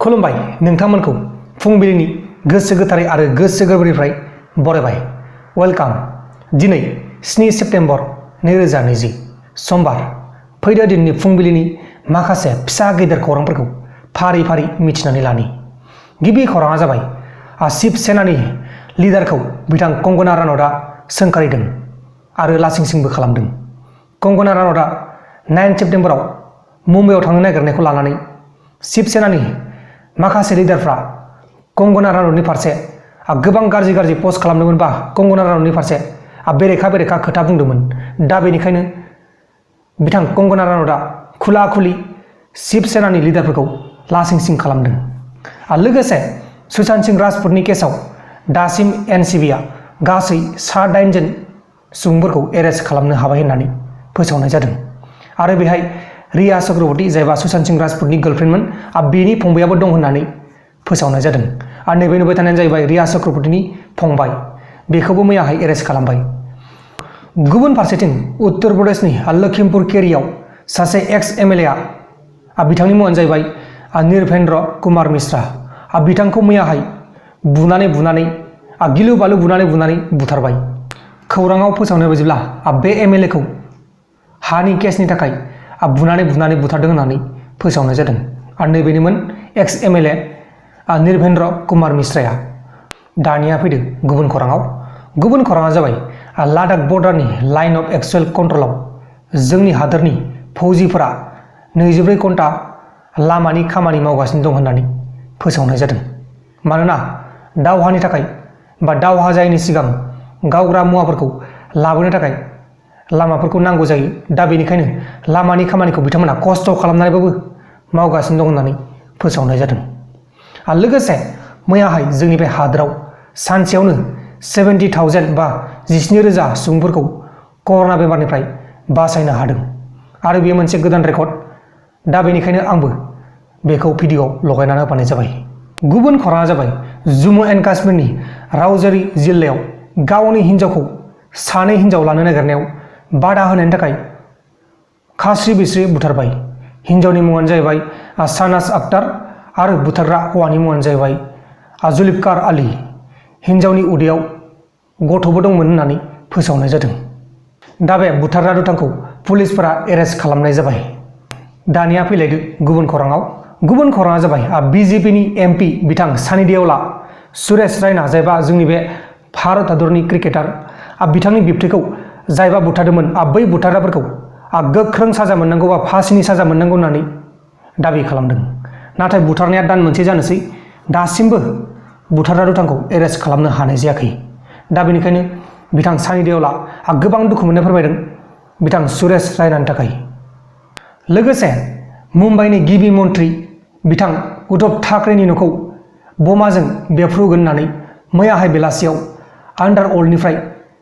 खुलुमबाय नोंथांमोनखौ फुंबिलिनि गोसो गोथारै आरो गोसो गोरबोनिफ्राय बरायबाय। वेलकाम। दिनै 7 सेप्तेम्बर 2020 समबार। फैदो दिननि फुंबिलिनि माखासे फिसा गेदेर खौरांफोरखौ फारि फारि मिथिनानै लानि। गिबि खौराङा जाबाय शिव सेनानि लिडारखौ बिथां कंगना रानौतआ सोंखारिदों आरो लासिंसिंबो खालामदों। कंगना रानौतआ 9 सेप्तेम्बराव मुम्बाइआव थांनो नागिरनायखौ लानानै शिव सेनानि माखासे लिडारफ्रा कंगना रानौतनि फारसे गोबां गाज्रि पस्ट खालामदोंमोन बा कंगना रानौतनि फारसे बेरेखा खोथा बुंदोंमोन। दा बेनिखायनो बिथां कंगना रानौतआ खुला खुलि शिव सेनानि लिडारफोरखौ लासिंसिं खालामदों। लोगोसे सुशांत सिंह राजपुतनि केसाव दासिम एनसिबिआ गासै 8 जन सुबुंफोरखौ एरेस्ट खालामनो हाबाय होननानै फोसावनाय जादों। आरो बेहाय रिया चक्रवर्ती जायबा सुशांत सिंह राजपुतनि गार्लफ्रेन्डमोन बिनि फंबायाबो दं होननानै फोसावनाय जादों। आरो नैबे नुबाय थानायानो जाहैबाय रिया चक्रवर्तीनि फंबाय, बेखौबो मैयाहाय एरेस्ट खालामबाय। गुबुन फारसेथिं उत्तर प्रदेशनि लखिमपुर केरियाव सासे एक्स एमएलए बिथांनि मुङानो जाहैबाय निर्भेन्द्र कुमार मिश्रा। बिथांखौ मैयाहाय बुनानै गिलु बालु बुनानै बुथारबाय। खौराङाव फोसावनाय बायदिब्ला बे एमएलएखौ हानि केसनि थाखाय बुनानै बुथारदों होननानै फोसावनाय जादों। आरो नैबेनिमोन एक्स एमएलए निर्भेन्द्र कुमार मिश्राया। दानिया फैदो गुबुन खौराङाव। गुबुन खौराङा जाबाय लादाख बर्डारनि लाइन अफ एक्चुएल कन्ट्रलाव जोंनि हादोरनि फौजिफोरा 24 घन्टा लामानि खामानि मावगासिनो दं होननानै फोसावनाय जादों। मानोना दावहानि थाखाय बा दावहा जायैनि सिगां गावग्रा मुवाफोरखौ लाबोनो थाखाय लामाफोरखौ नांगौ जायो। दा बेनिखायनो लामानि खामानिखौ बिथांमोना खस्थ' खालामनानैबाबो मावगासिनो दं होननानै फोसावनाय जादों। आरो लोगोसे मैयाहाय जोंनि बे हादोराव सानसेयावनो 70,000 बा 17,000 सुबुंफोरखौ कर'ना बेमारनिफ्राय बासायनो हादों। आरो बेयो मोनसे गोदान रेकर्ड। दा बेनिखायनो आंबो बेखौ भिडिअ'आव लगायनानै होफानाय जाबाय। गुबुन खौराङा जाबाय जम्मु एन्ड काश्मीरनि राजौरी जिल्लायाव गावनि हिन्जावखौ 2 हिन्जाव लानो नागिरनायाव बादा होनायनि थाखाय खास्रि बिस्रि बुथारबाय। हिन्जावनि मुङानो जाहैबाय सानाज आख्तार आरो बुथारग्रा हौवानि मुङानो जाहैबाय जुल्फिकार आली। हिन्जावनि उदैयाव गथ'बो दंमोन होननानै फोसावनाय जादों। दा बे बुथारग्रा दुथांखौ पुलिसफोरा एरेस्ट खालामनाय जाबाय। दानिया फैलायदो गुबुन खौराङाव। गुबुन खौराङा जाबाय बिजेपिनि एमपि बिथां सानि देवला सुरेश रायना जायबा जोंनि बे भारत हादरनि क्रिकेटार बिथांनि बिबथैखौ जायबा बुथारदोंमोन बै बुथारग्राफोरखौ गोख्रों साजा मोननांगौ बा फासिनि साजा मोननांगौ होननानै दाबि खालामदों। नाथाय बुथारनाया दान मोनसे जानोसै दासिमबो बुथारग्रा दुथांखौ एरेस्ट खालामनो हानाय जायाखै। दा बेनिखायनो बिथां सानि देवला गोबां दुखु मोननाय फोरमायदों बिथां सुरेश रायनानि थाखाय। लोगोसे मुम्बाइनि गिबि मन्थ्रि बिथां उद्धव ठाकरेनि न'खौ बमाजों बेफ्रुगोन होननानै मैयाहाय बेलासियाव आन्डारवर्ल्डनिफ्राय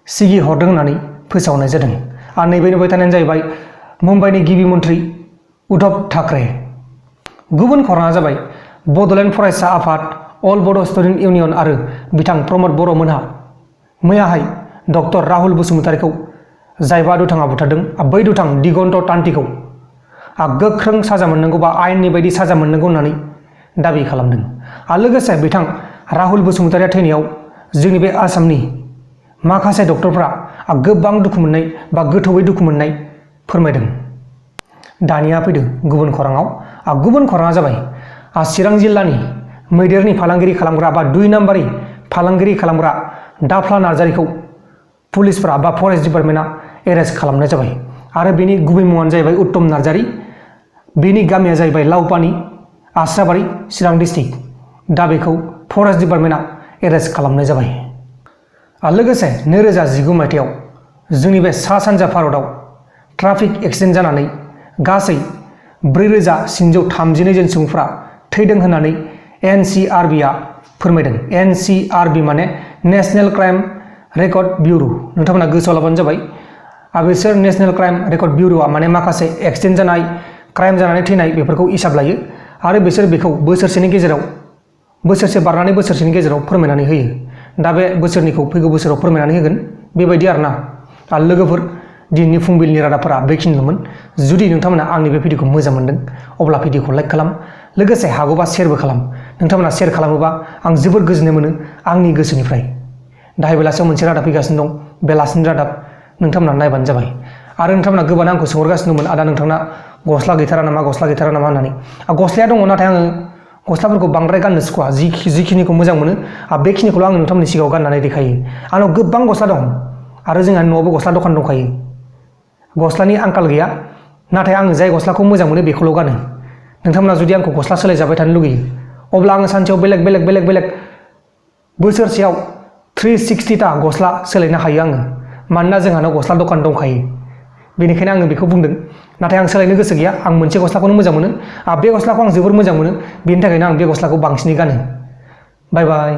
सिगि हरदों होननानै फोसावनाय जादों। आरो नैबे नुबाय थानायानो जाहैबाय मुम्बाइनि गिबि मन्थ्रि उद्धव ठाकरे। गुबुन खौराङा जाबाय बड'लेण्ड फरायसा आफाद, अल बड' स्टुडेन्ट इउनियन आरो बिथां प्रमद बर'मोनहा मैयाहाय डक्टर राहुल बसुमतारीखौ जायबा दुथाङा बुथारदों बै दुथां दिगन्त तान्तिखौ गोख्रों साजा मोननांगौ बा आयेननि बायदि साजा मोननांगौ होननानै दाबि खालामदों। आरो लोगोसे बिथां राहुल बसुमतारीया थैनायाव जोंनि बे आसामनि माखासे डक्टरफ्रा गोबां दुखु मोननाय बा गोथौयै दुखु मोननाय फोरमायदों। दानिया फैदो गुबुन खौराङाव। गुबुन खौराङा जाबाय चिरां जिल्लानि मैदेरनि फालांगिरि खालामग्रा बा 2 नाम्बारि फालांगिरि खालामग्रा दाफ्ला नार्जारिखौ पुलिसफोरा बा फरेस्ट डिपार्टमेन्टआ एरेस्ट खालामनाय जाबाय। आरो बेनि गुबै मुङानो जाहैबाय उत्तम नार्जारि। बेनि गामिया जाहैबाय लावपानि, आस्राबारि, चिरां डिस्ट्रिक्ट। दा बेखौ फरेस्ट डिपार्टमेन्टआ एरेस्ट खालामनाय जाबाय। लोगोसे 2019 मायथाइयाव जोंनि बे सा सानजा भारतआव ट्राफिक एक्सिडेन्ट जानानै गासै 4,332 जन सुबुंफ्रा थैदों होननानै एनसिआरबिआ फोरमायदों। एनसिआरबि माने नेशनेल क्राइम रेकर्ड बिउर'। नोंथांमोना गोसोआव लाबानो जाबाय। बिसोर नेशनेल क्राइम रेकर्ड बिउर'आ माने माखासे एक्सिडेन्ट जानाय, क्राइम जानानै थैनाय बेफोरखौ हिसाब लायो। आरो बिसोर बेखौ बोसोरसे बारनानै बोसोरसेनि गेजेराव फोरमायनानै होयो। दा बे बोसोरनिखौ फैगौ बोसोराव फोरमायनानै होगोन बेबायदि आरोना। लोगोफोर दिनैनि फुंबिलिनि रादाबफोरा बेखिनिल'मोन। जुदि नोंथांमोना आंनि बे भिडिअखौ मोजां मोनदों अब्ला भिडिअखौ लाइक खालाम, लोगोसे हागौबा शेयारबो खालाम। नोंथांमोना शेयार खालामोबा आं जोबोर गोजोननाय मोनो आंनि गोसोनिफ्राय। दाहाय बेलासियाव मोनसे रादाब फैगासिनो दं, बेलासिनि रादाब नोंथांमोना नायबानो जाबाय। आरो नोंथांमोना गोबां आंखौ सोंहरगासिनो दंमोन, आदा नोंथांना गस्ला गैथारा नामा होननानै। गस्लाया दङ, नाथाय आङो गस्लाफोरखौ बांद्राय गाननो सुखुवा। जिखिनिखौ मोजां मोनो बेखिनिखौल' आङो नोंथांमोननि सिगाङाव गाननानै देखायो। आंनाव गोबां गस्ला दं आरो जोंहा न'आवबो गस्ला दखान दंखायो। गस्लानि आंखाल गैया, नाथाय आङो जाय गस्लाखौ मोजां मोनो बेखौल' गानो। नोंथांमोना जुदि आंखौ गस्ला सोलायजाबाय थानो लुगैयो अब्ला आङो सानसेयाव बेलेग बोसोरसेयाव 360टा गस्ला सोलायनो हायो आङो, मानोना जोंहानाव गस्ला दखान दंखायो। बेनिखायनो आङो बेखौ बुंदों, नाथाय आं सोलायनो गोसो गैया। आं मोनसे गस्लाखौनो मोजां मोनो, बे गस्लाखौ आं जोबोर मोजां मोनो, बेनि थाखायनो आं बे गस्लाखौ बांसिनै गानो। बाय बाय।